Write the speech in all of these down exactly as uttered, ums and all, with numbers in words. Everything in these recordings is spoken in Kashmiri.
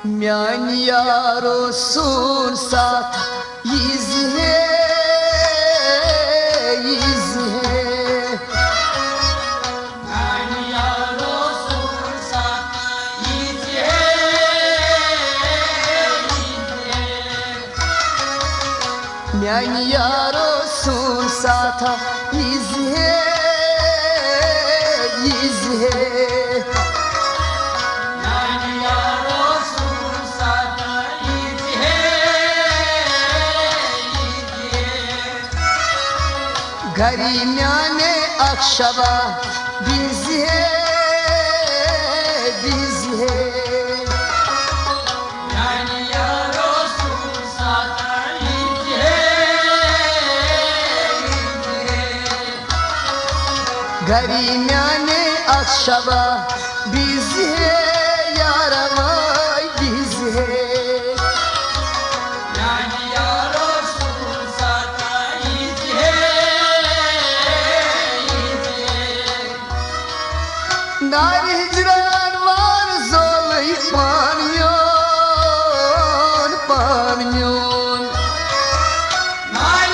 میانہِ یارو سُنٛد ساتھ ییٖزِ ہے، ییٖزِ ہے۔ میانہِ یارو سُنٛد ساتھ ییٖزِ ہے، ییٖزِ ہے۔ میانہِ یارو سُنٛد ساتھ ییٖزِ ہے، ییٖزِ ہے۔ میانہِ یارو سُنٛد ساتھ ییٖزِ ہے، ییٖزِ ہے۔ گری میانے اکھ شبا بِزِ ہے، بِزِ ہے۔ میانہِ یارو سُنٛد ساتھ ییٖزِ ہے، ییٖزِ ہے۔ گری میانے اکھ شبا بِزِ ہے، یارا وای بِزِ ہے۔ میانہِ یارو سُنٛد ساتھ ییٖزِ ہے، ییٖزِ ہے۔ نارِ ہِجران وار زولٕے پان میون، پان میون۔ نارِ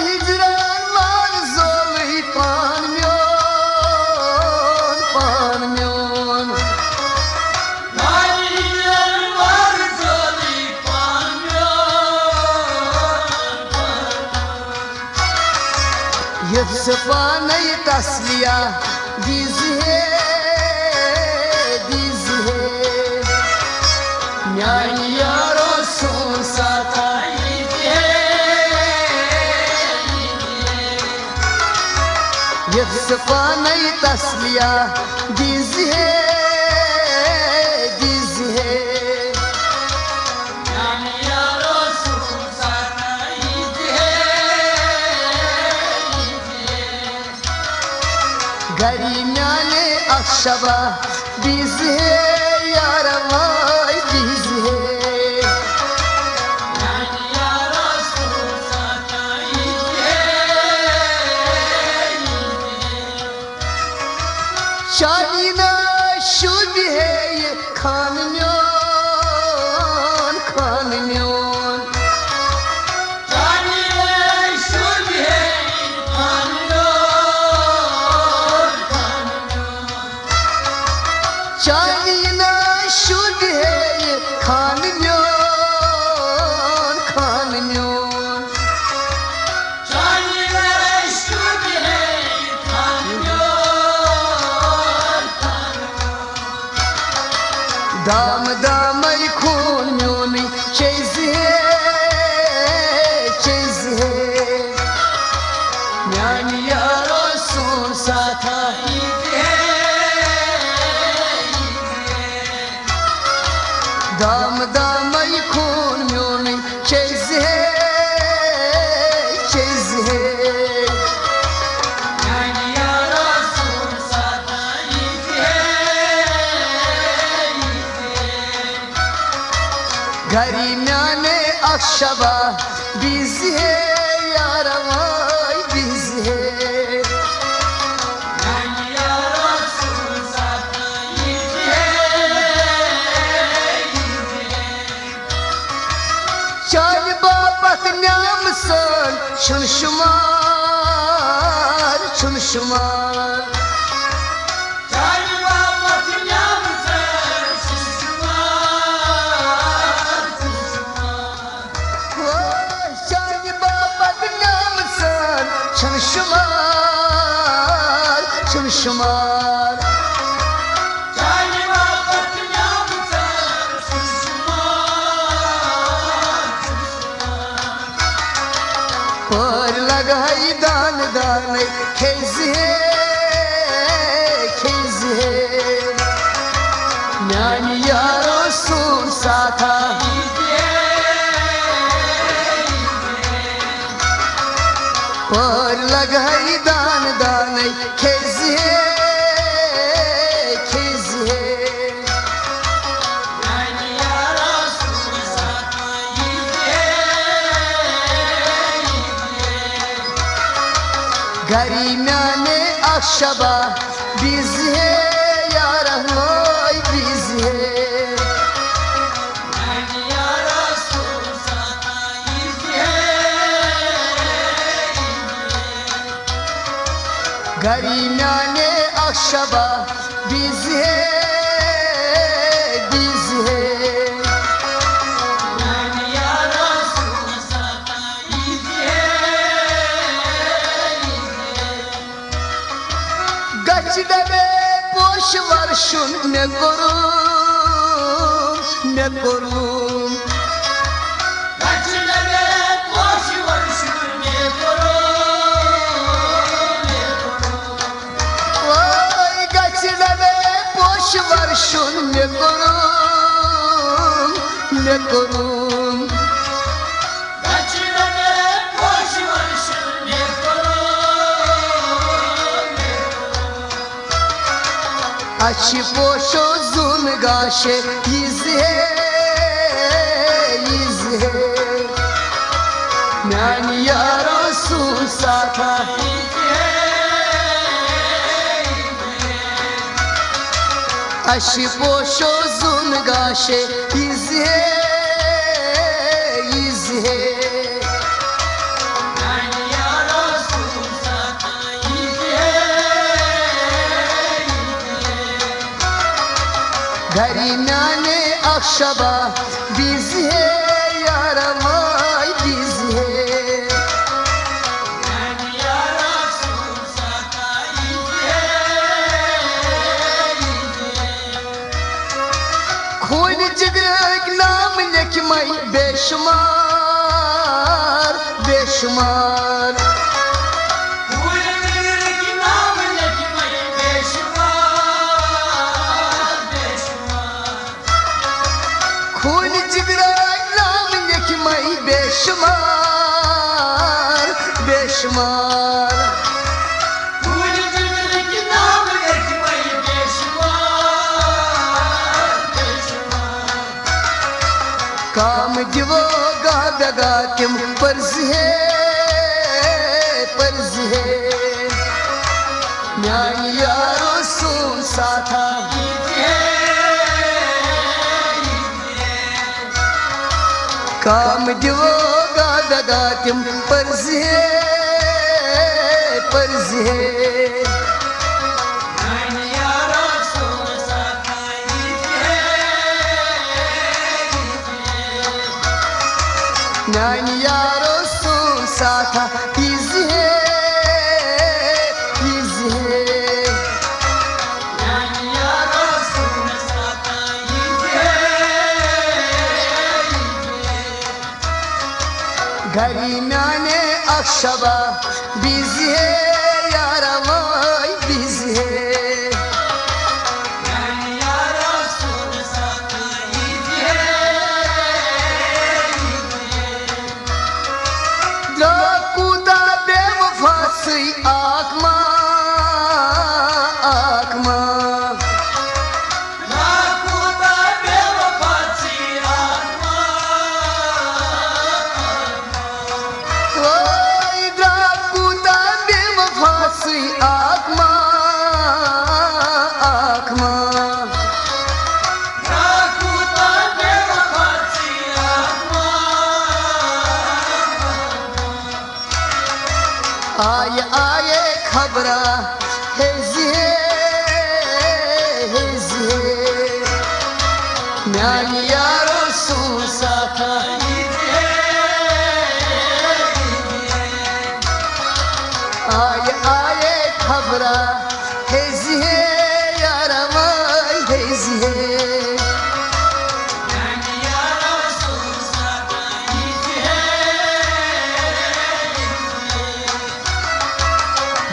ہِجران وار زولٕے پان میون، پان میون۔ نارِ ہِجران وار زولٕے پان میون، پان میون۔ یُتھ سُہ پانے تسلیہ دِزِ ہے، دِزِ ہے۔ میانہِ یارو سُنٛد ساتھ ییٖزِ ہے۔ یُتھ سُہ پانے تسلیہ دِزِ ہے، دِزِ ہے۔ میانہِ یارو سُنٛد ساتھ ییٖزِ ہے، ییٖزِ ہے۔ گری میانے اکھ شبا بِزِ ہے، یارا وای بِزِ ہے۔ میانہِ یارو سُنٛد ساتھ ییٖزِ ہے، ییٖزِ ہے۔ چانی نہ شوٗبہِ ہے یہِ خانہٕ میون، خانہٕ میون۔ چانی نہ شوٗبہِ ہے یہِ خانہٕ میون، خانہٕ میون۔ چانی نہ شوٗبہِ ہے یہِ خانہٕ میون، خانہٕ میون۔ دام دامے خوٗن میونٕے چیٚزِ ہے، چیٚزِ ہے۔ میانہِ یارو سُنٛد ساتھا ییٖزِ ہے۔ دام دامے خوٗن میونٕے چیٚزِ ہے، چیٚزِ ہے۔ میانہِ یارو سُنٛد ساتھا ییٖزِ ہے، ییٖزِ ہے۔ گری میانے اکھ شبا بِزِ ہے، یارا وای بِزِ ہے۔ میانہِ یارو سُنٛد ساتھا ییٖزِ ہے، ییٖزِ ہے۔ چانہِ باپتھ نیامہٕ سٲنۍ چھُنہٕ شُمار، چھُنہٕ شُمار۔ چانہِ باپتھ نیامہٕ سٲنۍ چھُنہٕ شُمار، چھُنہٕ شُمار۔ او، چانہِ باپتھ نیامہٕ سٲنۍ چھُنہٕ شُمار، چھُنہٕ شُمار۔ چانہِ باپتھ نیامہٕ سٲنۍ چھُنہٕ شُمار۔ پٲرۍ لگہٕ ہا یہِ دانہٕ دانَے کھیٚزِ ہے، کھیٚزِ ہے۔ میانہِ یارو سُنٛد ساتھا۔ پٲرۍ لگہٕ ہا یہِ دانہٕ دانَے کھیٚزِ ہے، کھیٚزِ ہے۔ گری میانے اکھ شبا بزی ہے، یارہ وٲے بزی ہے۔ گری میانے اکھ شبا بزی ہے، بزی ہے۔ گژھِ نہٕ مےٚ پوشہٕ ورشُن، مےٚ کوٚرُم، مےٚ کوٚرُم۔ گژھِ نہٕ مےٚ پوشہٕ ورشُن، مےٚ کوٚرُم، مےٚ کوٚرُم۔ وٲے، گژھِ نہٕ مےٚ پوشہٕ ورشُن، مےٚ کوٚرُم، مےٚ کوٚرُم۔ اچھی پوشو زون گاشے، یزہے، یزہے۔ میانی یارو سون ساتھا۔ اچھی پوشو زون گاشے، یزہے، یزہے۔ گری میانے اکھ شبا بزی ہے، یارہ وٲے بزی ہے۔ خوٗنہِ جِگرٕکۍ نام لیکھۍ مَے بے شُمار، بے شُمار۔ خوٗنہِ جِگرٕکۍ نام لیکھۍ مَے بے شُمار، بے شُمار۔ کام دیو گا دگا تِم پرزِ ہے، پرزِ ہے۔ میانہِ یارو سون ساتھا۔ کام دیو گا دگا تِم پرزِ ہے، پرزِ ہے۔ میانہِ یارو سون ساتھا، یزہے، یزہے۔ گری میانے اکھ شبا بزی ہے، یارہ وٲے بزی ہے۔ درٛاو کوٗتاہ بے وفا سٕے اکھ ما، اکھ ما۔ وٲے درٛاو کوٗتاہ بے وفا سٕے اکھ ما، اکھ ما۔ آیہِ آیہِ خبرا، ہے زِ ہے، ہے زِ ہے۔ میانہِ یارو سون ساتھا۔ آیہِ آیہِ خبرا، ہے زِ ہے، یارا وٲے ہے زِ ہے۔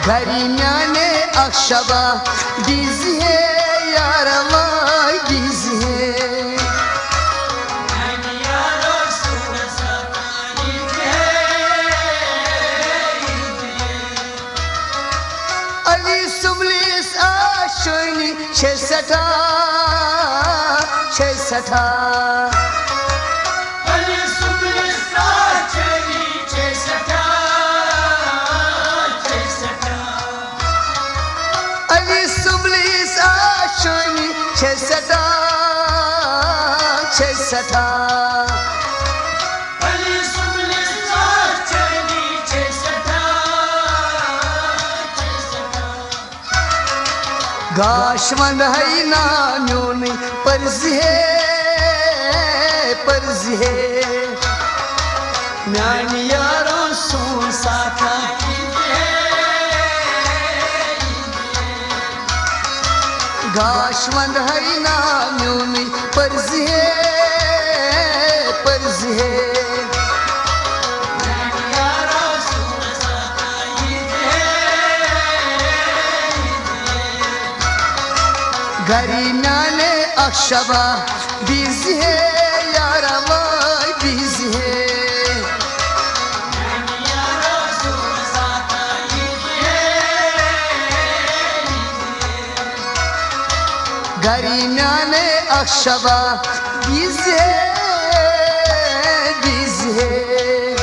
گری میانے اکھ شبا بزی ہے، یارا وٲے بزی ہے۔ علی سُملِس آشٲنی چھے سٮ۪ٹھاہ، چھے سٮ۪ٹھاہ۔ علی سُملِس آشٲنی چھے سٮ۪ٹھاہ، چھے سٮ۪ٹھاہ۔ سٮ۪ٹھاہ، چھے سٮ۪ٹھاہ۔ گاش ونٛدہے نا میونٕے، پٔرزِ ہے، پٔرزِ ہے۔ میانہِ یارو سون ساتھا۔ گاش ونٛدہے نا میونٕے، پٔرزِ ہے، پٔرزِ ہے۔ گری میانے اکھ شبا، بیزِ ہے یارا وٲے، بیزِ ہے۔ گری میانے اکھ شبا، بیزِ ہے، بیزِ ہے۔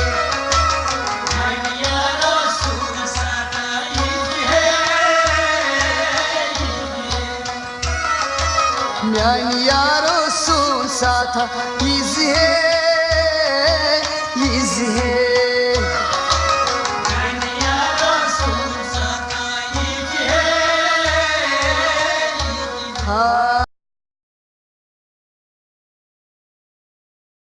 میانہِ یارو سون ساتھا، ییٖزِ ہے، ییٖزِ ہے۔